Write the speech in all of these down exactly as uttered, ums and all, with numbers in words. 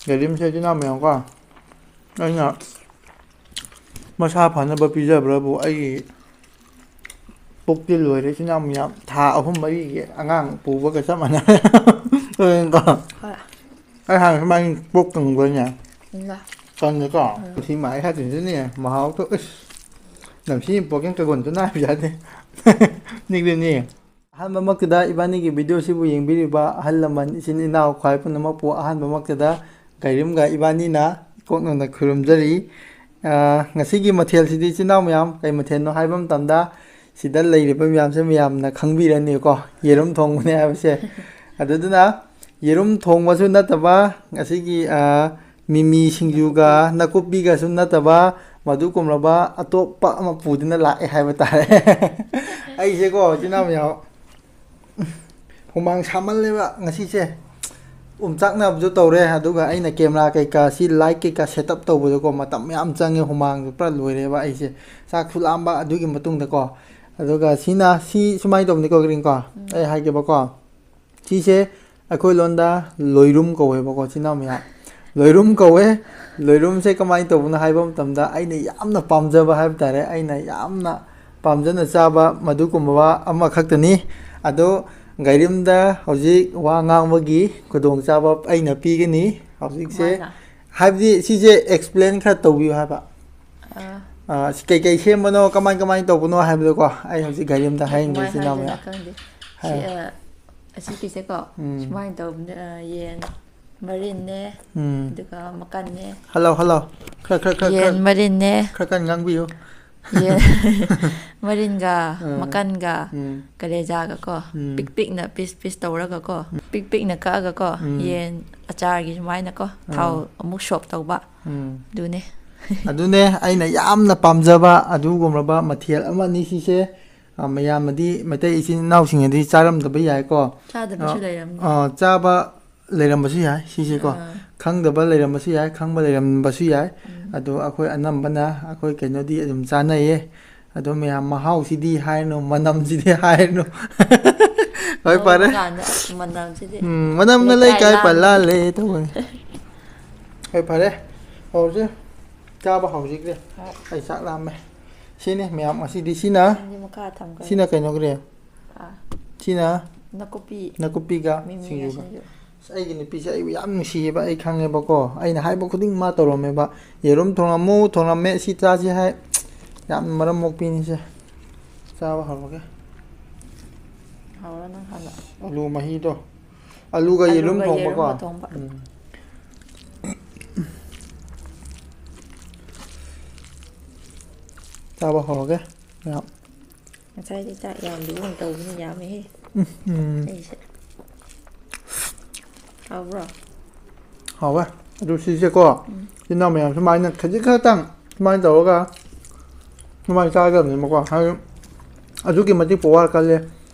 ꯒꯥꯔꯤ ꯑꯃ ꯁꯦꯠ ꯏꯆꯤꯟ ꯏꯅꯥꯎ ꯃꯌꯥꯝ ꯀꯣ꯫ ꯑꯩꯅ ꯃꯁꯥ ꯐꯅꯕ ꯄꯤꯖꯕ꯭ꯔꯕꯨ ꯑꯩꯒꯤ ꯄꯨꯛꯇꯤ ꯂꯣꯏꯔꯦ ꯏꯆꯤꯟ ꯏꯅꯥꯎ ꯃꯌꯥꯝ꯫ ꯊꯥ ꯑꯍꯨꯝ ꯃꯔꯤꯒꯤ ꯑꯉꯥꯡ ꯄꯨꯕꯒ ꯆꯞ ꯃꯥꯟꯅꯔꯦ꯫ ꯀꯣ꯫ ꯍꯣꯏ꯫ ꯑꯩ ꯍꯥꯟꯅ ꯁꯨꯃꯥꯏꯅ ꯄꯨꯛ ꯀꯪꯕ꯭ꯔꯅꯦ? ꯀꯪꯗꯦ꯫ ꯀꯪꯉꯦꯀꯣ? ꯎꯝ꯫ ꯁꯤ ꯃꯥꯏ ꯍꯥꯏꯗꯣꯏꯁꯤꯅꯦ ꯃꯍꯥꯎꯗꯣ꯫ ꯏꯁ꯫ ꯅꯝꯁꯤ ꯄꯣꯛꯀꯦꯟ ꯀꯩꯒꯣꯟꯗꯨꯅ ꯍꯥꯏꯕ ꯌꯥꯗꯦ꯫ ꯅꯤꯛꯂꯤꯅꯤ꯫ ꯑꯍꯥꯟꯕꯃꯛꯇꯗ ꯏꯕꯥꯅꯤꯒꯤ ꯚꯤꯗꯤꯑꯣꯁꯤꯕꯨ ꯌꯦꯡꯕꯤꯔꯤꯕ ꯑꯍꯜ ꯂꯃꯟ, ꯏꯆꯤꯟ ꯏꯅꯥꯎ ꯈ꯭ꯋꯥꯏ ꯄꯨꯝꯅꯃꯛꯄꯨ ꯑꯍꯥꯟꯕꯃꯛꯇꯗ ꯀꯩꯔꯤꯝꯒ ꯏꯕꯥꯅꯤꯅ ꯏꯀꯣꯛ ꯅꯧꯅ ꯈꯨꯔꯨꯝꯖꯔꯤ꯫ ꯑ, ꯉꯁꯤꯒꯤ ꯃꯊꯦꯜꯁꯤꯗꯤ ꯏꯆꯤꯟ ꯏꯅꯥꯎ ꯃꯌꯥꯝ ꯀꯩ ꯃꯊꯦꯜꯅꯣ ꯍꯥꯏꯕ ꯃꯇꯝꯗ ꯁꯤꯗ ꯂꯩꯔꯤꯕ ꯃꯌꯥꯝꯁꯦ ꯃꯌꯥꯝꯅ ꯈꯪꯕꯤꯔꯅꯤꯀꯣ, ꯌꯦꯔꯨꯝ ꯊꯣꯡꯕꯅꯦ ꯍꯥꯏꯕꯁꯦ꯫ ꯑꯗꯨꯗꯨꯅ ꯌꯦꯔꯨꯝ ꯊꯣꯡꯕꯁꯨ ꯅꯠꯇꯕ, ꯉꯁꯤꯒꯤ, ꯑ, ꯃꯤꯃꯤ ꯁꯤꯡꯖꯨꯒ ꯅꯥꯀꯨꯞꯄꯤꯒꯁꯨ ꯅꯠꯇꯕ, ꯃꯗꯨꯒꯨꯝꯂꯕ ꯑꯇꯣꯞꯄ ꯑꯃ ꯄꯨꯗꯨꯅ ꯂꯥꯛꯑꯦ ꯍꯥꯏꯕ ꯇꯥꯔꯦ꯫ ꯑꯩꯁꯦꯀꯣ, ꯏꯆꯤꯟ ꯏꯅꯥꯎ ꯃꯌꯥꯝ, ꯍꯨꯃꯥꯡ ꯁꯥꯃꯜꯂꯦꯕ ꯉꯁꯤꯁꯦ꯫ ꯑꯣꯝꯆꯥꯛꯅꯕꯁꯨ ꯇꯧꯔꯦ, ꯑꯗꯨꯒ ꯑꯩꯅ ꯀꯦꯃꯦꯔꯥ ꯀꯩꯀꯥ, ꯁꯤ ꯂꯥꯏꯠ ꯀꯩꯀꯥ ꯁꯦꯠ ꯑꯞ ꯇꯧꯕꯗꯀꯣ, ꯃꯇꯝ ꯌꯥꯝ ꯆꯪꯉꯦ, ꯍꯨꯃꯥꯡꯁꯨ ꯄꯨꯔꯥ ꯂꯣꯏꯔꯦꯕ ꯑꯩꯁꯦ꯫ ꯆꯥꯛꯁꯨ ꯂꯥꯝꯕ, ꯑꯗꯨꯒꯤ ꯃꯇꯨꯡꯗꯀꯣ꯫ ꯑꯗꯨꯒ ꯁꯤꯅ, ꯁꯤ ꯁꯨꯃꯥꯏꯅ ꯇꯧꯕꯅꯤꯀꯣ, ꯒ꯭ꯔꯤꯟ ꯀꯣ, ꯎꯝ꯫ ꯑꯩ ꯍꯥꯏꯒꯦꯕꯀꯣ꯫ ꯁꯤꯁꯦ ꯑꯩꯈꯣꯏ ꯂꯣꯟꯗ ꯂꯣꯏꯔꯨꯝ ꯀꯧꯋꯦꯕꯀꯣ, ꯏꯆꯤꯟ ꯏꯅꯥꯎ ꯃꯌꯥꯝ꯫ ꯂꯣꯏꯔꯨꯝ ꯀꯧꯋꯦ꯫ ꯂꯣꯏꯔꯨꯝꯁꯦ ꯀꯃꯥꯏꯅ ꯇꯧꯕꯅꯣ ꯍꯥꯏꯕ ꯃꯇꯝꯗ, ꯑꯩꯅ ꯌꯥꯝꯅ ꯄꯥꯝꯖꯕ ꯍꯥꯏꯕ ꯇꯥꯔꯦ, ꯑꯩꯅ ꯌꯥꯝꯅ ꯄꯥꯝꯖꯅ ꯆꯥꯕ ꯃꯗꯨꯒꯨꯝꯕ ꯑꯃꯈꯛꯇꯅꯤ꯫ ꯑꯗꯣ ꯒꯥꯏꯔꯤꯝꯗ ꯍꯧꯖꯤꯛ ꯋꯥ ꯉꯥꯡꯕꯒꯤ ꯈꯨꯗꯣꯡꯆꯥꯕ ꯑꯩꯅ ꯄꯤꯒꯅꯤ꯫ ꯍꯧꯖꯤꯛꯁꯦ, ꯀꯃꯥꯏꯅ? ꯍꯥꯏꯕꯗꯤ ꯁꯤꯁꯦ ꯑꯦꯛꯁꯄ꯭ꯂꯦꯟ ꯈꯔ ꯇꯧꯕꯤꯌꯨ ꯍꯥꯏꯕ꯫ ꯑꯥ꯫ ꯑꯥ, ꯁꯤ ꯀꯩꯀꯩ ꯁꯦꯝꯕꯅꯣ, ꯀꯃꯥꯏ ꯀꯃꯥꯏꯅ ꯇꯧꯕꯅꯣ ꯍꯥꯏꯕꯗꯣꯀꯣ, ꯑꯩ ꯍꯧꯖꯤꯛ ꯒꯥꯔꯤ ꯑꯝꯇ ꯍꯥꯏꯍꯟꯒꯦ, ꯀꯃꯥꯏ ꯏꯆꯤꯟ ꯏꯅꯥꯎ ꯍꯥꯏꯗꯣꯏꯅꯣ ꯃꯌꯥꯝ꯫ ꯈꯪꯗꯦ꯫ ꯁꯤ, ꯍꯥꯏꯌꯣ꯫ ꯑ, ꯑꯁꯤꯒꯤꯁꯦꯀꯣ, ꯎꯝ꯫ ꯁꯨꯃꯥꯏꯅ ꯇꯧꯕꯅꯦ, ꯑ, ꯌꯦꯟ ꯃꯔꯤꯟꯅꯦ, ꯎꯝ꯫ ꯑꯗꯨꯒ ꯃꯀꯟꯅꯦ꯫ Hello, hello. ꯈꯔ, ꯈꯔ, ꯈꯔ, ꯌꯦꯟ ꯈꯔ, ꯃꯔꯤꯟꯅꯦ꯫ ꯈꯔ ꯀꯟꯅ ꯉꯥꯡꯕꯤꯌꯨ꯫ ꯌꯦꯟ ꯃꯔꯤꯟꯒ, ꯑꯥ꯫ ꯃꯀꯟꯒ, ꯎꯝ꯫ ꯀꯂꯦꯖꯥꯒꯀꯣ, ꯎꯝ꯫ ꯄꯤꯛ ꯄꯤꯛꯅ ꯄꯤꯁ ꯄꯤꯁ ꯇꯧꯔꯒꯀꯣ, ꯎꯝ꯫ ꯄꯤꯛ ꯄꯤꯛꯅ ꯀꯛꯑꯒꯀꯣ, ꯎꯝ꯫ ꯌꯦꯟ ꯑꯆꯥꯔꯒꯤ ꯁꯨꯃꯥꯏꯅꯀꯣ, ꯑꯥ꯫ ꯊꯥꯎ ꯑꯃꯨꯛ ꯁꯣꯛ ꯇꯧꯕ꯫ ꯎꯝ꯫ ꯑꯗꯨꯅꯦ꯫ ꯑꯗꯨꯅꯦ ꯑꯩꯅ ꯌꯥꯝꯅ ꯄꯥꯝꯖꯕ ꯑꯗꯨꯒꯨꯝꯂꯕ ꯃꯊꯦꯜ ꯑꯃꯅꯤ ꯁꯤꯁꯦ꯫ ꯑ, ꯃꯌꯥꯝꯅꯗꯤ, ꯃꯩꯇꯩ ꯏꯆꯤꯟ ꯏꯅꯥꯎꯁꯤꯡꯅꯗꯤ ꯆꯥꯔꯝꯗꯕ ꯌꯥꯏꯀꯣ꯫ ꯆꯥꯗꯕꯁꯨ ꯑ, ꯂꯩꯔꯝꯅꯤ꯫ ꯑ, ꯆꯥꯕ ꯂꯩꯔꯝꯕꯁꯨ ꯌꯥꯏ ꯁꯤꯁꯦꯀꯣ꯫ ꯑꯥ꯫ ꯈꯪꯗꯕ ꯂꯩꯔꯝꯕꯁꯨ ꯌꯥꯏ, ꯈꯪꯕ ꯂꯩꯔꯝꯕꯁꯨ ꯌꯥꯏ꯫ ꯎꯝ꯫ ꯑꯗꯣ ꯑꯩꯈꯣꯏ ꯑꯅꯝꯕꯅ ꯑꯩꯈꯣꯏ ꯀꯩꯅꯣꯗꯤ ꯑꯗꯨꯝ ꯆꯥꯅꯩꯌꯦ꯫ ꯑꯗꯣ ꯃꯌꯥꯝ ꯃꯍꯥꯎꯁꯤꯗꯤ ꯍꯥꯏꯔꯅꯨ, ꯃꯅꯝꯁꯤꯗꯤ ꯍꯥꯏꯔꯅꯨ꯫ ꯍꯣꯏ, ꯐꯔꯦ꯫ ꯂꯧꯕ ꯀꯥꯟꯗ ꯃꯅꯝꯁꯤꯗꯤ ꯎꯝ, ꯃꯅꯝꯅ ꯂꯩꯀꯥꯏ ꯂꯩꯀꯥꯏ ꯂꯥꯡꯕꯅꯤ꯫ ꯄꯜꯂꯥꯜꯂꯦ ꯇꯧꯕꯅꯤ꯫ ꯍꯣꯏ, ꯐꯔꯦ꯫ ꯍꯧꯔꯁꯤ꯫ ꯆꯥꯕ ꯍꯧꯖꯤꯛꯇꯤ꯫ ꯍꯣꯏ꯫ ꯑꯩ ꯆꯥꯛ ꯂꯥꯝꯃꯦ꯫ ꯁꯤꯅꯤ ꯃꯌꯥꯝ ꯉꯁꯤꯗꯤ꯫ ꯁꯤꯅ, ꯅꯪꯗꯤ ꯃꯈꯥ ꯊꯝꯈ꯭ꯔꯦ꯫ ꯁꯤꯅ ꯀꯩꯅꯣꯒꯤꯅꯦ? ꯑꯥ꯫ ꯁꯤꯅ ꯅꯥꯀꯨꯞꯄꯤ꯫ ꯅꯥꯀꯨꯞꯄꯤꯒ ꯃꯤꯃꯤꯒ ꯁꯤꯡꯖꯨꯒ꯫ ꯁꯤꯡꯖꯨ꯫ ꯑꯁ, ꯑꯩꯒꯤ ꯅꯨꯄꯤꯁꯦ ꯑꯩꯕꯨ ꯌꯥꯝ ꯅꯨꯡꯁꯤꯌꯦꯕ, ꯑꯩ ꯈꯪꯉꯦꯕꯀꯣ꯫ ꯑꯩꯅ ꯍꯥꯏꯕ ꯈꯨꯗꯤꯡ ꯃꯥ ꯇꯧꯔꯝꯃꯦꯕ꯫ "ꯌꯦꯔꯨꯝ ꯊꯣꯡꯉꯝꯃꯨ, ꯊꯣꯡꯉꯝꯃꯦ, ꯁꯤ ꯆꯥꯁꯤ" ꯍꯥꯏ꯫ ꯌꯥꯝ ꯃꯔꯝ ꯃꯣꯛꯄꯤꯅꯤꯁꯦ꯫ ꯆꯥꯕ ꯍꯧꯔꯒꯦ꯫ ꯍꯧꯔꯣ ꯅꯪ ꯍꯥꯟꯅ꯫ ꯑꯂꯨ ꯃꯍꯤꯗꯣ꯫ ꯑꯂꯨꯒ ꯌꯦꯔꯨꯝ ꯑꯂꯨꯒ ꯊꯣꯡꯕꯀꯣ꯫ ꯌꯦꯔꯨꯝꯒ ꯊꯣꯡꯕ꯫ ꯎꯝ꯫ ꯆꯥꯕ ꯍꯧꯔꯒꯦ꯫ ꯌꯥꯝ꯫ ꯉꯁꯥꯏꯗꯤ ꯆꯥꯛ ꯌꯥꯝꯗꯕꯒꯨꯝ ꯇꯧꯕꯅꯤ, ꯌꯥꯝꯃꯦꯍꯦ꯫ ꯎꯝ, ꯎꯝ꯫ ꯑꯩꯁꯦ꯫ ꯍꯥꯎꯕ꯭ꯔꯣ? ꯍꯥꯎꯋꯦ꯫ ꯑꯗꯨ ꯁꯤꯁꯦꯀꯣ, ꯎꯝ꯫ ꯏꯆꯤꯟ ꯏꯅꯥꯎ ꯃꯌꯥꯝ ꯁꯨꯃꯥꯏꯅ ꯈꯖꯤꯛ ꯈꯛꯇꯪ ꯁꯨꯃꯥꯏꯅ ꯇꯧꯔꯒ ꯁꯨꯃꯥꯏꯅ ꯆꯥꯒꯗꯕꯅꯦꯕꯀꯣ꯫ ꯍꯥꯏꯗꯤ ꯑꯗꯨꯛꯀꯤ ꯃꯇꯤꯛ ꯄꯋꯥꯔ ꯀꯜꯂꯦ꯫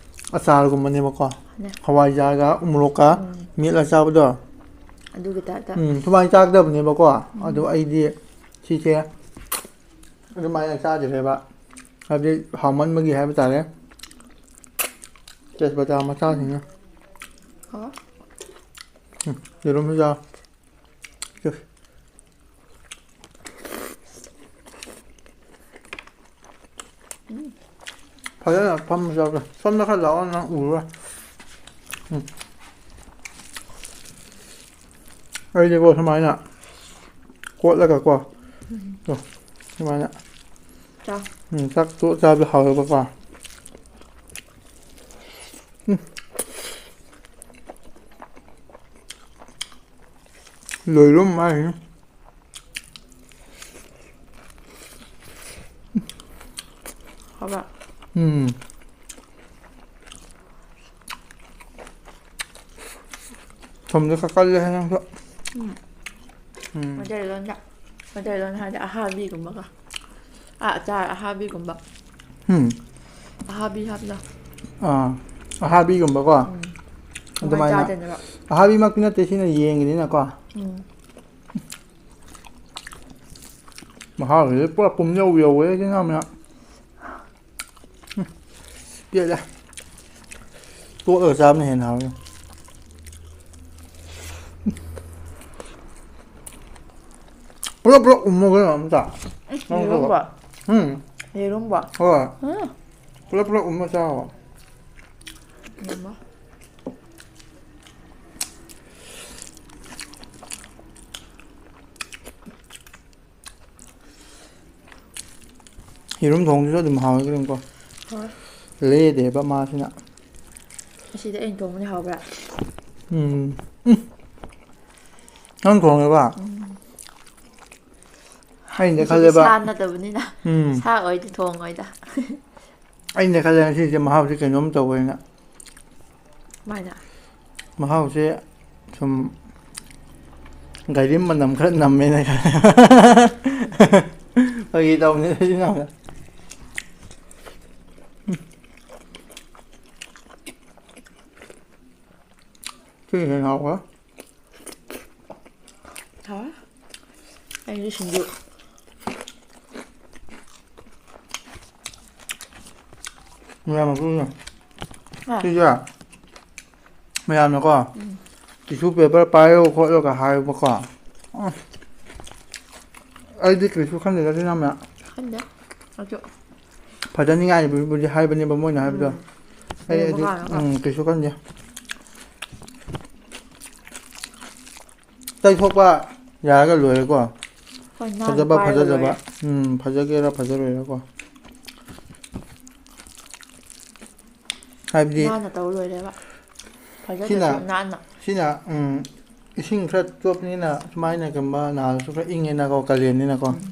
ꯑꯆꯥꯔꯒꯨꯝꯕꯅꯦꯕꯀꯣ꯫ ꯍꯣꯏ꯫ ꯍꯋꯥꯏꯖꯥꯔꯒ ꯎꯃꯣꯔꯣꯛꯀ ꯎꯝ꯫ ꯃꯦꯠꯂ ꯆꯥꯕꯗꯣ꯫ ꯑꯗꯨꯒꯤ ꯇꯥꯏꯞꯇ꯫ ꯎꯝ, ꯁꯨꯃꯥꯏꯅ ꯆꯥꯒꯗꯕꯅꯦꯕꯀꯣ꯫ ꯎꯝ꯫ ꯑꯗꯣ ꯑꯩꯗꯤ ꯁꯤꯁꯦ ꯑꯗꯨꯃꯥꯏꯅ ꯆꯥꯗ꯭ꯔꯦꯕ꯫ ꯍꯥꯏꯕꯗꯤ ꯍꯥꯎꯃꯟꯕꯒꯤ ꯍꯥꯏꯕ ꯇꯥꯔꯦ꯫ ꯇꯦꯖꯄꯇꯥ ꯃꯆꯥꯁꯤꯡꯅ꯫ ꯍꯥꯎ꯫ ꯎꯝ, ꯌꯦꯔꯨꯝꯁꯨ ꯆꯥꯎ꯫ ꯎꯝ꯫ ꯐꯖꯅ ꯐꯝꯕꯁꯨ ꯌꯥꯎꯗꯦ꯫ ꯁꯣꯝꯗ ꯈꯔ ꯂꯥꯛꯑꯣ, ꯅꯪ ꯎꯔꯣꯏ꯫ ꯎꯝ꯫ ꯑꯩꯗꯤꯀꯣ ꯁꯨꯃꯥꯏꯅ ꯀꯣꯠꯂꯒꯀꯣ꯫ ꯎꯝ꯫ ꯇꯣ, ꯁꯨꯃꯥꯏꯅ꯫ ꯆꯥꯎ꯫ ꯎꯝ, ꯆꯥꯛ ꯇꯣꯛꯑ ꯆꯥꯕꯗꯣ ꯍꯥꯎꯋꯦꯕꯀꯣ꯫ ꯎꯝ꯫ ꯂꯣꯏꯔꯨꯝ ꯍꯥꯏꯁꯤꯅꯤ꯫ ꯍꯥꯎꯕ꯭ꯔꯥ? ꯎꯝ꯫ ꯊꯨꯝꯁꯦ ꯈꯔ ꯀꯜꯂꯦꯍꯦ ꯅꯪꯁꯨ꯫ ꯎꯝ꯫ ꯎꯝ꯫ ꯃꯩꯇꯩꯂꯣꯟꯗ, ꯃꯩꯇꯩꯂꯣꯟ ꯍꯥꯏꯔꯗꯤ ꯑꯍꯥꯕꯤꯒꯨꯝꯕꯀꯣ꯫ ꯑꯥ, ꯑꯆꯥꯔ ꯑꯍꯥꯕꯤꯒꯨꯝꯕ꯫ ꯎꯝ꯫ ꯑꯍꯥꯕꯤ ꯍꯥꯞꯄꯗꯣ꯫ ꯑꯥ, ꯑꯍꯥꯕꯤꯒꯨꯝꯕꯀꯣ꯫ ꯎꯝ꯫ ꯑꯗꯨꯃꯥꯏꯅ ꯑꯗꯨꯃꯥꯏꯅ꯫ ꯆꯥꯗꯣꯏꯅꯦꯕ꯫ ꯑꯍꯥꯕꯤꯃꯛꯇꯤ ꯅꯠꯇꯦ, ꯁꯤꯅ ꯌꯦꯟꯒꯤꯅꯤꯅꯀꯣ꯫ ꯎꯝ꯫ ꯃꯍꯥꯎꯁꯤꯗꯤ ꯄꯨꯔꯥ ꯄꯨꯝ ꯌꯧ ꯌꯧꯋꯦ ꯏꯆꯤꯟ ꯏꯅꯥꯎ ꯃꯌꯥꯝ꯫ ꯎꯝ꯫ ꯄꯦꯜꯂꯦ꯫ ꯇꯣꯠꯂꯒ ꯆꯥꯕꯅ ꯍꯦꯟꯅ ꯍꯥꯎꯋꯦ꯫ ꯄꯨꯂꯞ ꯄꯨꯂꯞ ꯎꯝꯃꯣ ꯀꯩꯅꯣ ꯑꯝꯇ꯫ ꯅꯪꯁꯨ꯫ ꯌꯦꯔꯨꯝꯕ꯫ ꯎꯝ꯫ ꯌꯦꯔꯨꯝꯕ꯫ ꯍꯣꯏ꯫ ꯎꯝ꯫ ꯄꯨꯂꯞ ꯄꯨꯂꯞ ꯎꯝꯃ ꯆꯥꯎꯕ꯫ ꯌꯦꯔꯨꯝꯕ꯫ ꯌꯦꯔꯨꯝ ꯊꯣꯡꯕꯁꯨ ꯑꯗꯨꯝ ꯍꯥꯎꯋꯦ ꯀꯩꯅꯣꯀꯣ꯫ ꯍꯣꯏ꯫ ꯂꯦꯗꯦꯕ ꯃꯥꯁꯤꯅ꯫ ꯑꯁꯤꯗꯤ ꯑꯩꯅ ꯊꯣꯡꯕꯅ ꯍꯥꯎꯕ꯭ꯔꯥ? ꯎꯝ꯫ ꯎꯝ꯫ ꯅꯪ ꯊꯣꯡꯉꯦꯕ? ꯎꯝ꯫ ꯑꯩꯅ ꯉꯁꯤꯗꯤ ꯈꯜꯂꯦꯕ꯫ ꯁꯥ ꯅꯠꯇꯕꯅꯤꯅ꯫ ꯎꯝ꯫ ꯁꯥ ꯑꯣꯏꯗꯤ ꯊꯣꯡꯉꯣꯏꯗ꯫ ꯑꯩꯅ ꯈꯜꯂꯦ ꯉꯁꯤꯁꯦ ꯃꯍꯥꯎꯁꯦ ꯀꯩꯅꯣꯝ ꯇꯧꯋꯦꯅ꯫ ꯀꯃꯥꯏꯅ? ꯃꯍꯥꯎꯁꯦ ꯁꯨꯝ ꯒꯥꯔꯤ ꯃꯅꯝ ꯈꯔ ꯅꯝꯃꯦꯅ ꯈꯜꯂꯦ꯫ ꯐꯥꯒꯤ ꯇꯧꯕꯅꯤꯗ, ꯏꯆꯤꯟ ꯏꯅꯥꯎꯅ꯫ ꯁꯤꯅ ꯍꯦꯟꯅ ꯍꯥꯎꯕ꯭ꯔꯥ? ꯍꯥꯎꯋꯦ꯫ ꯑꯩꯗꯤ ꯁꯤꯡꯖꯨ꯫ ꯃꯌꯥꯝ ꯑꯗꯨꯅ ꯍꯥ? ꯁꯤꯁꯦ ꯃꯌꯥꯝꯅꯀꯣ, ꯎꯝ꯫ Tissue paper ꯄꯥꯏꯌꯣ ꯈꯣꯠꯂꯣꯒ ꯍꯥꯏꯌꯦꯕꯀꯣ꯫ ꯑꯁ, ꯑꯩꯗꯤ ꯀꯩꯁꯨ ꯈꯟꯗꯦꯗ ꯁꯤ ꯌꯥꯝꯅ꯫ ꯈꯟꯗꯦ꯫ ꯑꯗꯨ ꯐꯖꯅꯤꯡꯉꯥꯏꯕꯨꯗꯤ ꯍꯥꯏꯕꯅꯦꯕ ꯃꯣꯏꯅ ꯍꯥꯏꯕꯗꯣ꯫ ꯎꯝ꯫ ꯑꯩ ꯌꯦꯡꯕ ꯑꯗꯨ, ꯀꯥꯟꯗꯀꯣ꯫ ꯎꯝ, ꯀꯩꯁꯨ ꯈꯟꯗꯦ꯫ ꯇꯩꯊꯣꯛꯄ ꯌꯥꯔꯒ ꯂꯣꯏꯔꯦꯀꯣ꯫ ꯍꯣꯏ, ꯅꯥꯟꯅ ꯐꯖꯕ ꯄꯥꯏꯔꯒ ꯐꯖꯗꯕ꯫ ꯂꯣꯏꯔꯦ꯫ ꯎꯝ, ꯐꯖꯒꯦꯔꯥ ꯐꯖꯔꯣꯏꯔꯥꯀꯣ꯫ ꯍꯥꯏꯕꯗꯤ ꯅꯥꯟꯅ ꯇꯧ ꯂꯣꯏꯔꯦꯕ꯫ ꯁꯤꯅ, ꯐꯖꯗ꯭ꯔꯁꯨ ꯅꯥꯟꯅ꯫ ꯁꯤꯅ, ꯎꯝ, ꯏꯁꯤꯡ ꯈꯔ ꯆꯣꯠꯄꯅꯤꯅ ꯁꯨꯃꯥꯏꯅ ꯀꯨꯝꯕ ꯅꯥꯜꯂꯁꯨ ꯈꯔ ꯏꯪꯉꯦꯅꯀꯣ, ꯀꯥꯂꯦꯟꯅꯤꯅꯀꯣ꯫ ꯎꯝ꯫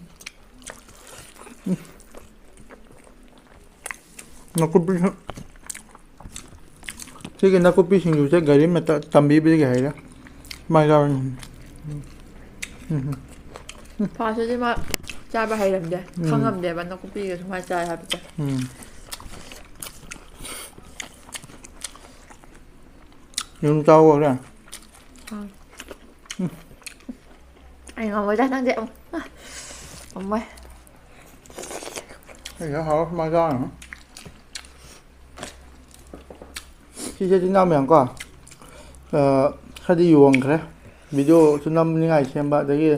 ꯎꯝ꯫ ꯅꯥꯀꯨꯞꯄꯤꯁꯨ, ꯁꯤꯒꯤ ꯅꯥꯀꯨꯞꯄꯤ ꯁꯤꯡꯖꯨꯁꯦ ꯒꯥꯔꯤ ꯃꯇ-, ꯇꯝꯕꯤꯕꯗꯒꯤ ꯍꯩꯔꯦ꯫ ꯁꯨꯃꯥꯏꯅ ꯆꯥꯕꯅꯤ꯫ ꯎꯝ, ꯎꯝ꯫ ꯐꯥꯔꯁꯇꯗꯤ ꯃꯥ ꯆꯥꯕ ꯍꯩꯔꯝꯗꯦ, ꯎꯝ꯫ ꯈꯪꯉꯝꯗꯦꯕ ꯅꯥꯀꯨꯞꯄꯤꯒ ꯁꯨꯃꯥꯏꯅ ꯆꯥꯏ ꯍꯥꯏꯕꯁꯦ꯫ ꯎꯝ꯫ ꯌꯦꯔꯨꯝ ꯆꯥꯎ ꯍꯣꯔꯦꯟ꯫ ꯑꯥ꯫ ꯎꯝ꯫ ꯑꯩ ꯉꯝꯃꯣꯏꯗ, ꯅꯪꯗꯤ ꯑꯃꯨꯛ, ꯑꯥ, ꯉꯝꯃꯣꯏ꯫ ꯑꯩ ꯌꯥꯝ ꯍꯥꯎꯔ ꯁꯨꯃꯥꯏꯅ ꯆꯥꯔꯅꯨ꯫ ꯁꯤꯁꯦ ꯏꯆꯤꯟ ꯏꯅꯥꯎ ꯃꯌꯥꯝ ꯀꯣ, ꯑ, ꯈꯔꯗꯤ ꯌꯣꯟꯈ꯭ꯔꯦ꯫ Video ꯁꯨ ꯅꯝꯅꯤꯡꯉꯥꯏ ꯁꯦꯝꯕ, ꯑꯗꯒꯤ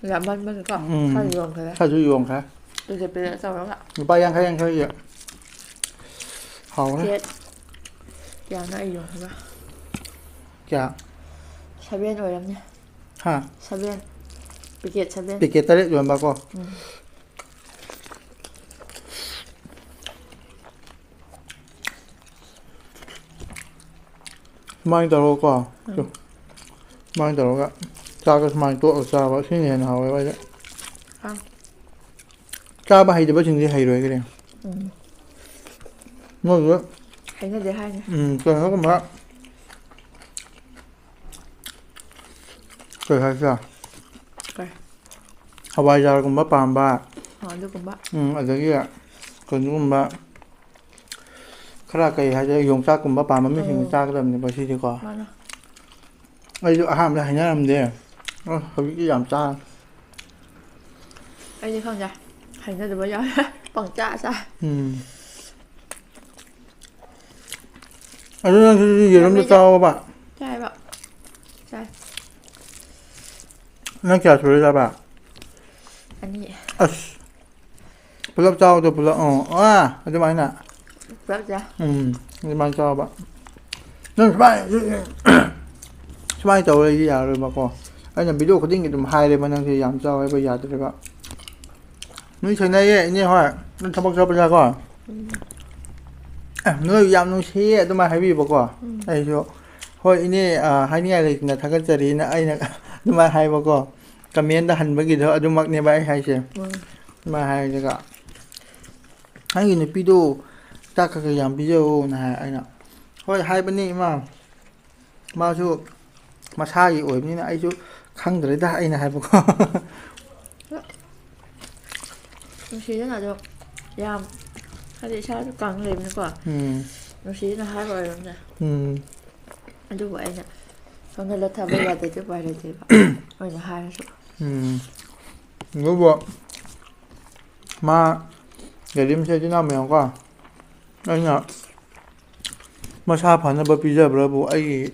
ꯌꯥꯝꯃꯟꯕꯒꯤꯀꯣ ꯎꯝ꯫ ꯈꯔ ꯌꯣꯟꯈ꯭ꯔꯦ꯫ ꯈꯔꯁꯨ ꯌꯣꯟꯈ꯭ꯔꯦ꯫ ꯑꯗꯨꯗꯤ ꯄꯦꯔꯦꯠ ꯇꯧꯔꯒ꯫ ꯂꯨꯄꯥ ꯌꯥꯡꯈꯩ ꯌꯥꯡꯈꯩꯒꯤ꯫ ꯍꯥꯎꯔꯦ꯫ ꯄꯦꯔꯦꯠ ꯀꯌꯥꯅꯣ ꯑꯩ ꯌꯣꯟꯈꯤꯕ? ꯀꯌꯥ? ꯁꯚꯦꯟ ꯑꯣꯏꯔꯝꯅꯤ꯫ ꯍꯥ? ꯁꯚꯦꯟ꯫ Packet seven. ꯄꯦꯀꯦꯠ ꯇꯔꯦꯠ ꯌꯣꯟꯕꯀꯣ꯫ ꯎꯝ꯫ ꯁꯨꯃꯥꯏꯅ ꯇꯧꯔꯒꯀꯣ꯫ ꯎꯝ꯫ ꯁꯨꯃꯥꯏꯅ ꯇꯧꯔꯒ ꯆꯥꯛꯀ ꯁꯨꯃꯥꯏꯅ ꯇꯣꯠꯂꯒ ꯆꯥꯕ ꯁꯤꯅ ꯍꯦꯟꯅ ꯍꯥꯎꯋꯦꯕ ꯑꯩꯗꯤ꯫ ꯍꯥꯎ꯫ ꯆꯥꯕ ꯍꯩꯇꯕꯁꯤꯡꯗꯤ ꯍꯩꯔꯣꯏ ꯀꯩꯅꯣ꯫ ꯎꯝ꯫ ꯃꯣꯏꯗꯨ ꯍꯩꯅꯗꯦ ꯍꯥꯏꯅꯤ꯫ ꯎꯝ, ꯀꯩꯅꯣꯒꯨꯝꯕ ꯀꯩ ꯍꯥꯏꯁꯤꯔꯥ? ꯀꯩ? ꯍꯋꯥꯏꯖꯥꯔꯒꯨꯝꯕ ꯄꯥꯝꯕ꯫ ꯑꯣ, ꯑꯗꯨꯒꯨꯝꯕ꯫ ꯎꯝ, ꯑꯗꯒꯤ ꯀꯩꯅꯣꯒꯨꯝꯕ ꯈꯔ ꯀꯩ ꯍꯥꯏꯁꯤꯔꯥ, ꯌꯣꯡꯆꯥꯛꯀꯨꯝꯕ ꯄꯥꯝꯕ ꯃꯤꯁꯤꯡꯗꯤ ꯎꯝ꯫ ꯆꯥꯒꯗꯕꯅꯦꯕ ꯁꯤꯗꯤꯀꯣ꯫ ꯃꯥꯅꯦ꯫ ꯑꯩꯁꯨ ꯑꯍꯥꯟꯕꯗ ꯍꯩꯅꯔꯝꯗꯦ꯫ ꯑ, ꯍꯧꯖꯤꯛꯇꯤ ꯌꯥꯝ ꯆꯥꯔꯦ꯫ ꯑꯩꯗꯤ ꯈꯪꯗꯦ꯫ ꯍꯩꯅꯗꯕ ꯌꯥꯎꯋꯦ꯫ ꯄꯪꯆꯥ ꯆꯥ꯫ ꯎꯝ꯫ ꯑꯗꯨ ꯅꯪ ꯁꯤꯗꯤ ꯌꯦꯔꯨꯝꯗ ꯌꯥꯝꯃꯤꯗ꯫ ꯆꯥꯎꯑꯣꯕ꯫ ꯆꯥꯏꯕ꯫ ꯆꯥꯏ꯫ ꯅꯪ ꯀꯌꯥ ꯁꯨꯔꯦ ꯆꯥꯕ? ꯑꯅꯤ꯫ ꯑꯁ꯫ ꯄꯨꯂꯞ ꯆꯥꯎꯗꯣ ꯄꯨꯂꯞ, ꯑꯣ, ꯑꯥ, ꯑꯗꯨꯃꯥꯏꯅ꯫ ꯄꯨꯂꯞ ꯆꯥ꯫ ꯎꯝ, ꯑꯗꯨꯃꯥꯏꯅ ꯆꯥꯎꯕ꯫ ꯅꯪ ꯁꯨꯃꯥꯏ-, ꯁꯨꯃꯥꯏꯅ ꯇꯧꯔꯗꯤ ꯌꯥꯔꯔꯣꯏꯕꯀꯣ꯫ ꯑꯩꯅ ꯚꯤꯗꯤꯑꯣ ꯈꯨꯗꯤꯡꯒꯤ ꯑꯗꯨꯝ ꯍꯥꯏꯔꯦꯕ, ꯅꯪꯁꯦ ꯌꯥꯝ ꯆꯥꯎ ꯍꯥꯏꯕ ꯌꯥꯗ꯭ꯔꯦꯕ꯫ ꯅꯣꯏ ꯊꯦꯡꯅꯩꯌꯦ, ꯏꯅꯦ ꯍꯣꯏ꯫ ꯅꯪ ꯊꯕꯛ ꯆꯠꯄꯗꯀꯣ꯫ ꯎꯝ꯫ ꯑꯦ, ꯅꯣꯏ ꯌꯥꯝ ꯅꯨꯡꯁꯤꯌꯦ ꯑꯗꯨꯃꯥꯏꯅ ꯍꯥꯏꯕꯤꯕꯀꯣ꯫ ꯎꯝ꯫ ꯑꯩꯁꯨ, "ꯍꯣꯏ ꯏꯅꯦ, ꯑ, ꯍꯥꯏꯅꯤꯡꯉꯥꯏ ꯂꯩꯇꯅ ꯊꯥꯒꯠꯆꯔꯤꯅ" ꯑꯩꯅ ꯑꯗꯨꯃꯥꯏꯅ ꯍꯥꯏꯕꯀꯣ꯫ ꯀꯃꯦꯟꯗ ꯍꯟꯕꯒꯤꯗꯣ ꯑꯗꯨꯃꯛꯅꯦꯕ ꯑꯩ ꯍꯥꯏꯁꯦ꯫ ꯎꯝ꯫ ꯑꯗꯨꯃꯥꯏꯅ ꯍꯥꯏꯔꯒ, "ꯅꯪꯒꯤ ꯅꯨꯄꯤꯗꯣ ꯆꯥꯛ ꯈꯔ ꯈꯔ ꯌꯥꯝ ꯄꯤꯖꯧꯅ" ꯍꯥꯏ꯫ ꯑꯩꯅ, "ꯍꯣꯏ ꯍꯥꯏꯕꯅꯤ ꯏꯃꯥ, ꯃꯥꯁꯨ ꯃꯁꯥꯒꯤ ꯑꯣꯏꯕꯅꯤꯅ ꯑꯩꯁꯨ ꯈꯪꯗ꯭ꯔꯦꯗ" ꯑꯩꯅ ꯍꯥꯏꯕꯀꯣ꯫ ꯅꯨꯡꯁꯤꯗꯅ ꯑꯗꯣ ꯌꯥꯝ, ꯍꯥꯏꯗꯤ ꯏꯁꯥꯁꯨ ꯀꯪ ꯂꯩꯕꯅꯤꯀꯣ꯫ ꯎꯝ꯫ ꯅꯨꯡꯁꯤꯗꯅ ꯍꯥꯏꯕ ꯑꯣꯏꯔꯝꯅꯦ꯫ ꯎꯝ꯫ ꯑꯗꯨꯕꯨ ꯑꯩꯅ ꯈꯪꯍꯜꯂ ꯊꯝꯕ ꯌꯥꯗ꯭ꯔꯗꯤ ꯎꯄꯥꯏ ꯂꯩꯇꯦꯕ꯫ ꯑꯣꯏꯅ ꯍꯥꯏꯔꯁꯨ꯫ ꯎꯝ꯫ ꯑꯗꯨꯕꯨ ꯃꯥ ꯒꯥꯔꯤ ꯃꯆꯥ ꯏꯆꯤꯟ ꯏꯅꯥꯎ ꯃꯌꯥꯝꯀꯣ, ꯑꯩꯅ ꯃꯁꯥ ꯐꯅꯕ ꯄꯤꯖꯕ꯭ꯔꯕꯨ ꯑꯩꯒꯤ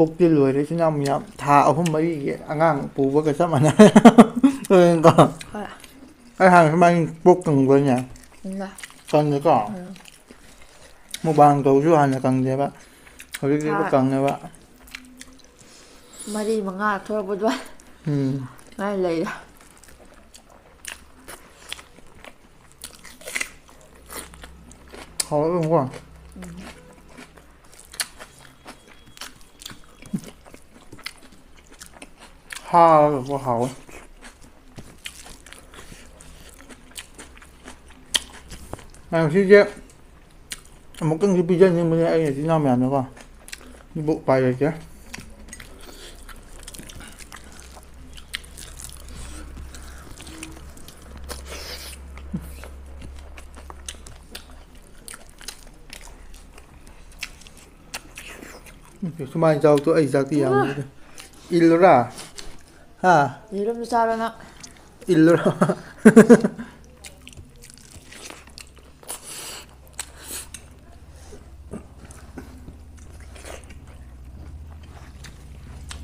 ꯄꯨꯛꯇꯤ ꯂꯣꯏꯔꯦ, ꯏꯆꯤꯟ ꯏꯅꯥꯎ ꯃꯌꯥꯝ꯫ ꯊꯥ ꯑꯍꯨꯝ ꯃꯔꯤꯒꯤ ꯑꯉꯥꯡ ꯄꯨꯕꯒ ꯆꯞ ꯃꯥꯟꯅꯔꯦ꯫ ꯑꯗꯨꯅꯤꯀꯣ꯫ ꯍꯣꯏ꯫ ꯑꯩ ꯍꯥꯟꯅ ꯁꯨꯃꯥꯏꯅ ꯄꯨꯛ ꯀꯪꯕ꯭ꯔꯅꯦ? ꯀꯪꯗꯦ꯫ ꯀꯪꯉꯦꯀꯣ? ꯎꯝ꯫ ꯃꯨꯛꯕꯥꯡ ꯇꯧꯕꯁꯨ ꯍꯥꯟꯅ ꯀꯪꯗꯦꯕ꯫ ꯍꯧꯖꯤꯛꯇꯤ ꯍꯣꯏ꯫ ꯀꯪꯉꯦꯕ꯫ ꯃꯔꯤ ꯃꯉꯥ ꯊꯣꯛꯂꯛꯄꯗꯣ ꯎꯝ꯫ ꯉꯥꯏ ꯂꯩꯔꯦ꯫ ꯍꯥꯎꯋꯦ ꯑꯗꯨꯝꯀꯣ꯫ ꯎꯝ꯫ ꯍꯥꯎꯋꯦꯀꯣ, ꯍꯥꯎꯋꯦ꯫ ꯉꯁꯤꯁꯦ ꯑꯃꯨꯛꯇꯪꯗꯤ ꯄꯤꯖꯅꯤꯡꯕꯅꯦ ꯑꯩ ꯏꯆꯤꯟ ꯏꯅꯥꯎ ꯃꯌꯥꯝꯗꯀꯣ꯫ ꯑꯗꯨꯕꯨ ꯎꯄꯥꯏ ꯂꯩꯇꯦ꯫ ꯁꯨꯃꯥꯏꯅ ꯆꯥꯎ ꯇꯨ, ꯑꯩ ꯆꯥꯛꯇꯤ ꯌꯥꯝ ꯏꯜꯂꯨꯔꯥ? ꯍꯥ? ꯌꯦꯔꯨꯝ ꯆꯥꯔꯣ ꯅꯪ꯫ ꯏꯜꯂꯨꯔꯥ?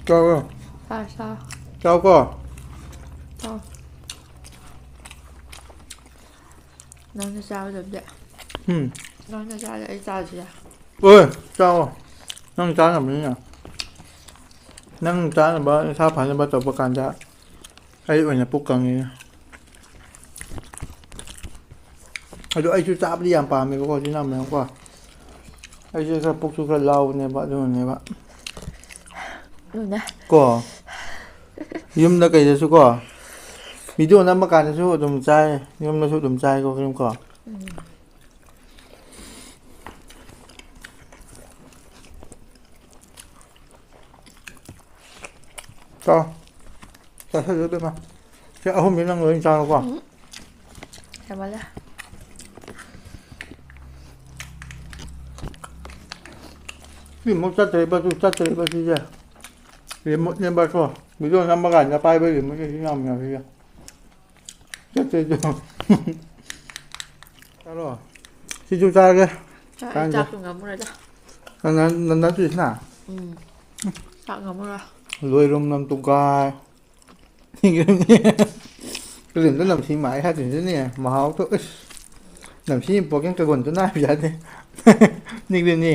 ꯆꯥꯎ꯫ ꯆꯥꯔꯣ, ꯆꯥꯔꯣ꯫ ꯆꯥꯎꯀꯣ꯫ ꯆꯥꯎ꯫ ꯅꯪꯅ ꯆꯥꯒꯗꯕꯗꯤ꯫ ꯎꯝ꯫ ꯅꯪꯅ ꯆꯥꯔꯗꯤ ꯑꯩ ꯆꯥꯁꯤꯔꯥ? ꯑꯣꯏ, ꯆꯥꯎ꯫ ꯅꯪ ꯆꯥꯅꯕꯅꯤꯅ꯫ ꯅꯪ ꯆꯥꯅꯕ, ꯅꯁꯥ ꯐꯅꯕ ꯇꯧꯕ ꯀꯥꯟꯗ ꯑꯩ ꯑꯣꯏꯅ ꯄꯨꯛ ꯀꯪꯉꯤꯅꯦ꯫ ꯑꯗꯣ ꯑꯩꯁꯨ ꯆꯥꯕꯗꯤ ꯌꯥꯝ ꯄꯥꯝꯃꯦꯕꯀꯣ, ꯏꯆꯤꯟ ꯏꯅꯥꯎ ꯃꯌꯥꯝꯀꯣ꯫ ꯑꯩꯁꯦ ꯈꯔ ꯄꯨꯛꯁꯨ ꯈꯔ ꯂꯥꯎꯕꯅꯦꯕ, ꯑꯗꯨꯅꯅꯦꯕ꯫ ꯑꯗꯨꯅꯦ꯫ ꯀꯣ꯫ ꯌꯨꯝꯗ ꯀꯩꯗꯁꯨ ꯀꯣ꯫ ꯚꯤꯗꯤꯑꯣ ꯅꯝꯕ ꯀꯥꯟꯗꯁꯨ ꯑꯗꯨꯝ ꯆꯥꯏ, ꯌꯨꯝꯗꯁꯨ ꯑꯗꯨꯝ ꯆꯥꯏꯀꯣ, ꯀꯔꯤꯝ ꯀꯣ꯫ ꯎꯝ꯫ ꯆꯥꯎ꯫ ꯆꯥꯁꯜꯂꯨ ꯏꯕꯦꯝꯃ꯫ ꯁꯤ ꯑꯍꯨꯝꯁꯤ ꯅꯪ ꯂꯣꯏ ꯆꯥꯔꯣꯀꯣ꯫ ꯎꯝ꯫ ꯌꯥꯝꯃꯜꯂꯦ꯫ ꯁꯤ ꯑꯃꯨꯛ ꯆꯠꯇ꯭ꯔꯦꯕ, ꯇꯨ ꯆꯠꯇ꯭ꯔꯦꯕ ꯁꯤꯁꯦ꯫ ꯔꯤꯃꯣꯠꯅꯦꯕꯀꯣ꯫ ꯚꯤꯗꯤꯑꯣ ꯅꯝꯕ ꯀꯥꯟꯗ ꯄꯥꯏꯕ ꯔꯤꯃꯣꯠꯅꯦ ꯁꯤ ꯌꯥꯝ ꯌꯥꯝ ꯁꯤꯁꯦ꯫ ꯆꯠꯇ꯭ꯔꯦ ꯇꯨ꯫ ꯆꯥꯔꯣ꯫ ꯁꯤꯁꯨ ꯆꯥꯔꯒꯦ꯫ ꯆꯥꯛ, ꯑꯩ ꯀꯥꯟꯗꯦ꯫ ꯆꯥꯛꯁꯨ ꯉꯝꯃꯔꯣꯏꯗ꯫ ꯅꯪ, ꯅꯪ, ꯅꯪ ꯅꯠꯇ꯭ꯔꯤꯁꯤꯅ? ꯎꯝ꯫ ꯆꯥꯛ ꯉꯝꯃꯔꯣꯏ꯫ ꯂꯣꯏꯔꯨꯝ ꯅꯝ ꯇꯨꯒꯥꯏ꯫ ꯀꯔꯤꯝꯇ ꯅꯝꯊꯤ ꯃꯥꯏ ꯍꯥꯏꯗꯣꯏꯅꯤꯅꯦ꯫ ꯃꯍꯥꯎꯗꯣ ꯑꯁ꯫ ꯅꯝꯊꯤ ꯄꯣꯛꯀꯦꯟ ꯀꯩꯒꯣꯟꯗꯨꯅ ꯍꯥꯏꯕ ꯌꯥꯗꯦ꯫ ꯅꯤꯛꯂꯤꯅꯤ꯫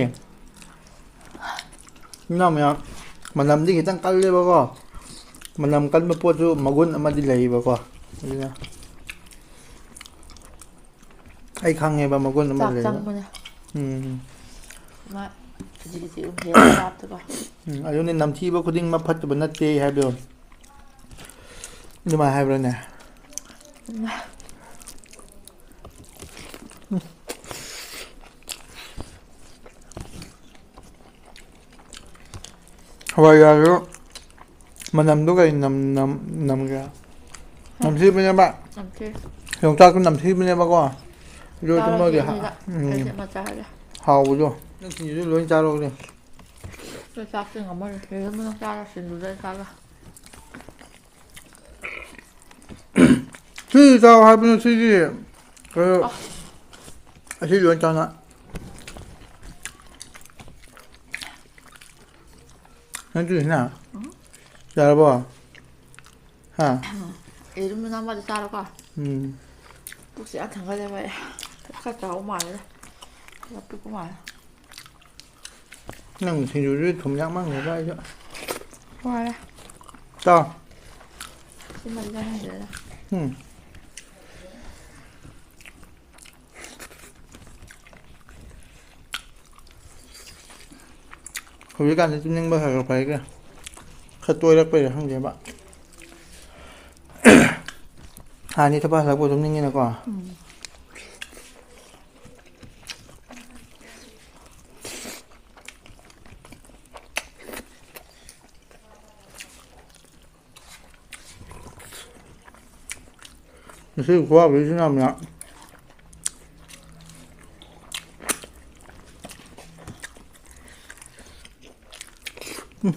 ꯏꯅꯥꯎ ꯃꯌꯥꯝ ꯃꯅꯝꯗꯤ ꯈꯤꯇꯪ ꯀꯜꯂꯦꯕꯀꯣ꯫ ꯃꯅꯝ ꯀꯟꯕ ꯄꯣꯠꯁꯨ ꯃꯒꯨꯟ ꯑꯃꯗꯤ ꯂꯩꯌꯦꯕꯀꯣ꯫ ꯑꯗꯨꯅ ꯑꯩ ꯈꯪꯉꯦꯕ ꯃꯒꯨꯟ ꯑꯃ ꯆꯥꯛ ꯂꯩꯌꯦꯕ꯫ ꯆꯪꯕꯅꯦ꯫ ꯎꯝ꯫ ꯃꯥ ꯈꯖꯤꯛ ꯈꯖꯤꯛ ꯑꯗꯨꯝ ꯍꯦꯛꯑ ꯆꯥꯕꯗꯨꯀꯣ꯫ ꯎꯝ, ꯑꯗꯨꯅꯤ ꯅꯝꯊꯤꯕ ꯈꯨꯗꯤꯡꯃꯛ ꯐꯠꯇꯕ ꯅꯠꯇꯦ ꯍꯥꯏꯕꯗꯣ꯫ ꯑꯗꯨꯃꯥꯏꯅ ꯍꯥꯏꯕ꯭ꯔꯥꯅꯦ? ꯎꯝ꯫ ꯍꯋꯥꯏꯖꯥꯔꯁꯨ ꯃꯅꯝꯗꯣ ꯀꯔꯤ ꯅꯝ-, ꯅꯝ-, ꯅꯝꯒꯦ? ꯅꯝꯊꯤꯕꯅꯦꯕ꯫ ꯅꯝꯊꯤ꯫ ꯌꯣꯡꯆꯥꯛꯁꯨ ꯅꯝꯊꯤꯕꯅꯦꯕꯀꯣ꯫ ꯑꯗꯨ ꯑꯗꯨꯝ ꯆꯥꯔꯒꯦ ꯃꯣꯏꯒꯤ ꯍꯥ-, ꯑꯗꯨꯗ꯫ ꯎꯝ꯫ ꯑꯩꯁꯦ ꯑꯃ ꯆꯥꯔꯒꯦ꯫ ꯍꯥꯎꯕꯗꯣ꯫ ꯅꯪ ꯁꯤꯡꯖꯨꯗꯨ ꯂꯣꯏ ꯆꯥꯔꯣ ꯑꯗꯨꯗꯤ꯫ ꯑꯩ ꯆꯥꯛꯇꯤ ꯉꯝꯃꯔꯣꯏ꯫ ꯁꯤꯗ ꯑꯃ ꯆꯥꯔ ꯁꯤꯡꯖꯨꯗ ꯑꯩ ꯆꯥꯔꯒ꯫ ꯁꯤ ꯆꯥꯎ ꯍꯥꯏꯕꯅꯤ, ꯁꯤꯒꯤ ꯀꯩꯅꯣ, ꯑ꯫ ꯑꯁꯤ ꯂꯣꯏ ꯆꯥꯅ꯫ ꯅꯪ ꯇꯨꯏꯁꯤꯅ? ꯎꯝ꯫ ꯌꯥꯔꯕꯣ? ꯍꯥ? ꯌꯦꯔꯨꯝ ꯃꯅꯥ ꯑꯃꯗꯤ ꯆꯥꯔꯣꯀꯣ꯫ ꯎꯝ꯫ ꯄꯨꯛꯁꯦ ꯌꯥꯝ ꯊꯟꯒꯠꯂꯦꯕ ꯑꯩ꯫ ꯈꯔ ꯆꯥꯎꯕ ꯃꯥꯜꯂꯦꯗ꯫ ꯈꯔ ꯄꯤꯛꯄ ꯃꯥꯜꯂꯦ꯫ ꯅꯪ ꯁꯤꯡꯖꯨꯗꯨꯗꯤ ꯊꯨꯝ ꯌꯥꯛꯃꯟꯈ꯭ꯔꯦꯗ ꯑꯩꯁꯨ꯫ ꯋꯥꯔꯦ꯫ ꯆꯥꯎ꯫ ꯁꯤꯃꯗꯤ ꯆꯥꯅꯤꯡꯗ꯭ꯔꯦꯗ꯫ ꯎꯝ꯫ ꯍꯧꯖꯤꯛꯀꯥꯟꯁꯤ ꯇꯨꯝꯅꯤꯡꯕ ꯈꯔ ꯈꯔ ꯐꯔꯛꯑꯦ꯫ ꯈꯔ ꯇꯣꯏꯔꯛꯄꯩꯔꯥ ꯈꯪꯗꯦꯕ꯫ ꯍꯥꯟꯅꯗꯤ ꯊꯕꯛ ꯍꯜꯂꯛꯄ ꯇꯨꯝꯅꯤꯡꯉꯤꯅꯀꯣ꯫ ꯎꯝ꯫ ꯉꯁꯤ ꯈꯨꯍꯥꯎꯁꯤꯁꯨ ꯌꯥꯝꯅ꯫ ꯎꯝ꯫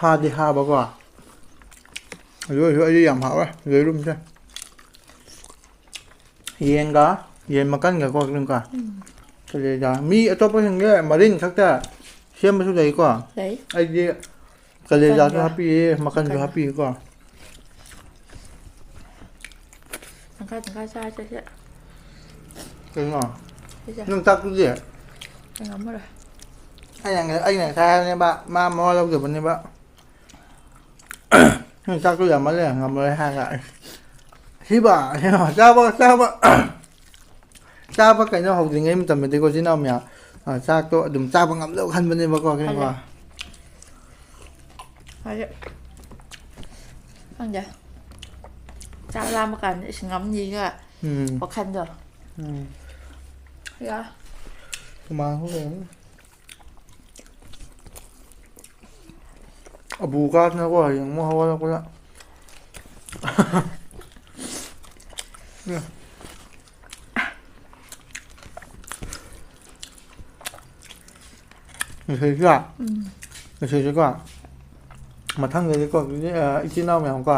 ꯍꯥꯗꯤ ꯍꯥꯕꯀꯣ꯫ ꯑꯗꯨ ꯑꯣꯏꯔꯁꯨ ꯑꯩꯗꯤ ꯌꯥꯝ ꯍꯥꯎꯋꯦ ꯌꯦꯔꯨꯝꯁꯦ꯫ ꯌꯦꯟꯒ, ꯌꯦꯟ ꯃꯀꯟꯒꯀꯣ ꯑꯗꯨꯝꯀꯣ꯫ ꯎꯝ꯫ ꯀꯂꯦꯖꯥ꯫ ꯃꯤ ꯑꯇꯣꯞꯄꯁꯤꯡꯗꯤ ꯃꯔꯤꯟ ꯈꯛꯇ ꯁꯦꯝꯕꯁꯨ ꯂꯩꯀꯣ꯫ ꯂꯩ꯫ ꯑꯩꯗꯤ ꯀꯂꯦꯖꯥꯁꯨ ꯃꯀꯟꯒ꯫ ꯍꯥꯞꯄꯤꯌꯦ, ꯃꯀꯟꯁꯨ ꯃꯀꯟꯒ꯫ ꯍꯥꯞꯄꯤꯌꯦꯀꯣ꯫ ꯇꯪꯈꯥꯏ ꯇꯪꯈꯥꯏ ꯆꯥꯔꯁꯦ ꯁꯤ꯫ ꯀꯩꯅꯣ? ꯁꯤꯁꯦ꯫ ꯅꯪ ꯆꯥꯛꯇꯨꯗꯤ? ꯑꯩ ꯉꯝꯃꯔꯣꯏ꯫ ꯑꯩꯅ ꯉ-, ꯑꯩꯅ ꯉꯁꯥꯏ ꯍꯥꯏꯕꯅꯦꯕ, ꯃꯥ ꯃꯋꯥ ꯂꯧꯗꯕꯅꯦꯕ꯫ ꯅꯪ ꯆꯥꯛꯇꯨ ꯌꯥꯝꯃꯜꯂꯦ, ꯉꯝꯃꯔꯣꯏ ꯍꯥꯏꯔꯒ꯫ ꯁꯤꯕ, ꯁꯤꯕ, ꯆꯥꯕ, ꯆꯥꯕ꯫ ꯆꯥꯕ ꯀꯩꯅꯣ ꯍꯧꯗ꯭ꯔꯤꯉꯩ ꯃꯇꯝꯗꯗꯤꯀꯣ, ꯏꯆꯤꯟ ꯏꯅꯥꯎ ꯃꯌꯥꯝ, ꯑ, ꯆꯥꯛꯇꯣ ꯑꯗꯨꯝ ꯆꯥꯕ ꯉꯝꯗꯕ ꯈꯟꯕꯅꯦꯕꯀꯣ, ꯀꯩꯅꯣꯀꯣ꯫ ꯈꯜꯂꯦ꯫ ꯍꯥꯏꯗꯤ, ꯈꯪꯗꯦ꯫ ꯆꯥꯛ ꯂꯥꯝꯕ ꯀꯥꯟꯗ ꯏꯁ ꯉꯝꯅꯤꯒ ꯎꯝ꯫ ꯋꯥꯈꯜꯗꯣ꯫ ꯎꯝ꯫ ꯌꯥ꯫ ꯍꯨꯃꯥꯡ ꯊꯣꯛꯂꯛꯑꯦ꯫ ꯑꯕꯨ ꯀꯥꯗꯅꯀꯣ ꯍꯌꯦꯡ ꯑꯃꯨꯛ ꯍꯧꯒꯠꯂꯛꯄꯗ꯫ ꯉꯁꯤꯁꯨ ꯎꯝ꯫ ꯉꯁꯤꯁꯨꯀꯣ ꯃꯊꯪꯗꯗꯤꯀꯣ, ꯑꯗꯨꯗꯤ, ꯑ, ꯏꯆꯤꯟ ꯏꯅꯥꯎ ꯃꯌꯥꯝꯀꯣ,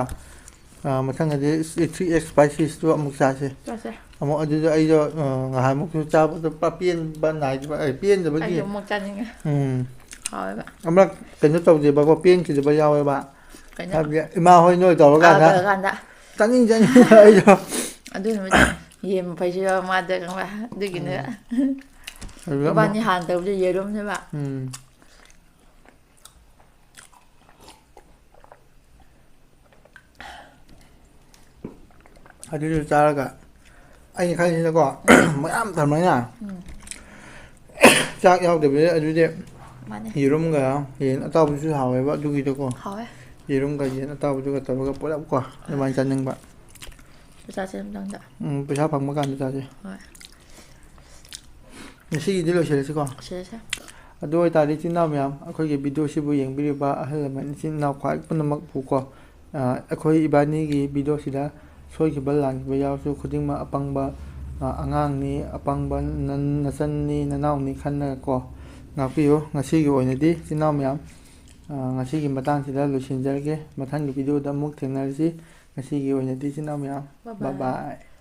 ꯑ, ꯃꯊꯪꯗꯗꯤ three X spices ꯇꯨ ꯑꯃꯨꯛ ꯆꯥꯁꯦ꯫ ꯆꯥꯁꯦ꯫ ꯑꯃꯨꯛ ꯑꯗꯨꯗ ꯑꯩꯗꯣ, ꯑ, ꯉꯍꯥꯟꯃꯨꯛꯁꯨ ꯆꯥꯕꯗꯣ ꯄ-, ꯄꯦꯟꯕ ꯅꯥꯏꯗꯕ, ꯑꯩ ꯄꯦꯟꯗꯕꯒꯤ꯫ ꯑꯩꯁꯨ ꯑꯃꯨꯛ ꯆꯥꯅꯤꯡꯉꯦ꯫ ꯎꯝ꯫ ꯍꯥꯎꯋꯦꯕ꯫ ꯑꯃꯔꯛ ꯀꯩꯅꯣ ꯇꯧꯗꯦꯕꯀꯣ, ꯄꯦꯟꯈꯤꯗꯕ ꯌꯥꯎꯋꯦꯕ꯫ ꯀꯩꯅꯣ? ꯍꯥꯏꯕꯗꯤ ꯏꯃꯥ ꯍꯣꯏ ꯅꯣꯏ ꯇꯧꯔꯀꯥꯟꯗ꯫ ꯑꯥ, ꯇꯧꯔꯀꯥꯟꯗ꯫ ꯆꯥꯅꯤꯡ ꯆꯥꯅꯤꯡ ꯑꯩꯗꯣ꯫ ꯑꯗꯨ ꯅꯨꯃꯤꯠꯇꯣ ꯌꯦꯟ ꯃꯐꯩꯁꯨ ꯌꯥꯎꯔ ꯃꯥꯗ ꯈꯪꯕ꯭ꯔꯥ? ꯑꯗꯨꯒꯤꯅꯦ꯫ ꯎꯝ꯫ ꯑꯗꯨꯗ ꯑꯃꯨꯛ ꯏꯕꯥꯅꯤ ꯍꯥꯟꯅ ꯇꯧꯕꯗꯤ ꯌꯦꯔꯨꯝꯅꯦꯕ꯫ ꯎꯝ꯫ ꯑꯗꯨꯁꯨ ꯆꯥꯔꯒ ꯑꯩꯅ ꯈꯜꯂꯤꯁꯤꯅꯀꯣ, ꯃꯌꯥꯝ ꯊꯝꯃꯅꯤꯅ ꯎꯝ꯫ ꯆꯥꯛ ꯌꯥꯎꯗꯕꯤꯗ ꯑꯗꯨꯗꯤ ꯃꯥꯅꯦ꯫ ꯌꯦꯔꯨꯝꯒ ꯌꯦꯟ ꯑꯇꯥꯎꯕꯁꯨ ꯍꯥꯎꯋꯦꯕ ꯑꯗꯨꯒꯤꯗꯣꯀꯣ꯫ ꯍꯥꯎꯋꯦ꯫ ꯌꯦꯔꯨꯝꯒ ꯌꯦꯟ ꯑꯇꯥꯎꯕꯗꯨꯒ ꯇꯧꯔꯒ ꯄꯨꯂꯞꯀꯣ ꯑꯗꯨꯃꯥꯏꯅ ꯆꯥꯅꯤꯡꯕ꯫ ꯄꯩꯁꯥꯁꯦ ꯑꯝꯇꯪꯗ꯫ ꯎꯝ, ꯄꯩꯁꯥ ꯐꯪꯕ ꯀꯥꯟꯗ ꯆꯥꯁꯦ꯫ ꯍꯣꯏ꯫ ꯉꯁꯤꯒꯤꯗꯤ ꯂꯣꯏꯁꯤꯜꯂꯁꯤꯀꯣ꯫ ꯂꯣꯏꯁꯤꯜꯂꯁꯦ꯫ ꯑꯗꯨ ꯑꯣꯏꯇꯥꯔꯗꯤ ꯏꯆꯤꯟ ꯏꯅꯥꯎ ꯃꯌꯥꯝ, ꯑꯩꯈꯣꯏꯒꯤ video ꯁꯤꯕꯨ ꯌꯦꯡꯕꯤꯔꯤꯕ ꯑꯍꯜ ꯂꯃꯟ ꯏꯆꯤꯟ ꯏꯅꯥꯎ ꯈ꯭ꯋꯥꯏ ꯄꯨꯝꯅꯃꯛꯄꯨꯀꯣ, ꯑ, ꯑꯩꯈꯣꯏ ꯏꯕꯥꯅꯤꯒꯤ video ꯁꯤꯗ ꯁꯣꯏꯈꯤꯕ ꯂꯥꯟꯈꯤꯕ ꯌꯥꯎꯔꯁꯨ ꯈꯨꯗꯤꯡꯃꯛ ꯑꯄꯪꯕ, ꯑ, ꯑꯉꯥꯡꯅꯤ, ꯑꯄꯪꯕ ꯅ-, ꯅꯆꯟꯅꯤ, ꯅꯅꯥꯎꯅꯤ ꯈꯟꯅꯀꯣ ꯉꯥꯛꯄꯤꯌꯨ꯫ ꯉꯁꯤꯒꯤ ꯑꯣꯏꯅꯗꯤ ꯏꯆꯤꯟ ꯏꯅꯥꯎ ꯃꯌꯥꯝ, ꯑ, ꯉꯁꯤꯒꯤ ꯃꯇꯥꯡꯁꯤꯗ ꯂꯣꯏꯁꯤꯟꯖꯔꯒꯦ꯫ ꯃꯊꯪꯒꯤ video ꯗ ꯑꯃꯨꯛ ꯊꯦꯡꯅꯔꯁꯤ꯫ ꯉꯁꯤꯒꯤ ꯑꯣꯏꯅꯗꯤ ꯏꯆꯤꯟ ꯏꯅꯥꯎ ꯃꯌꯥꯝ, bye bye꯫ Bye bye꯫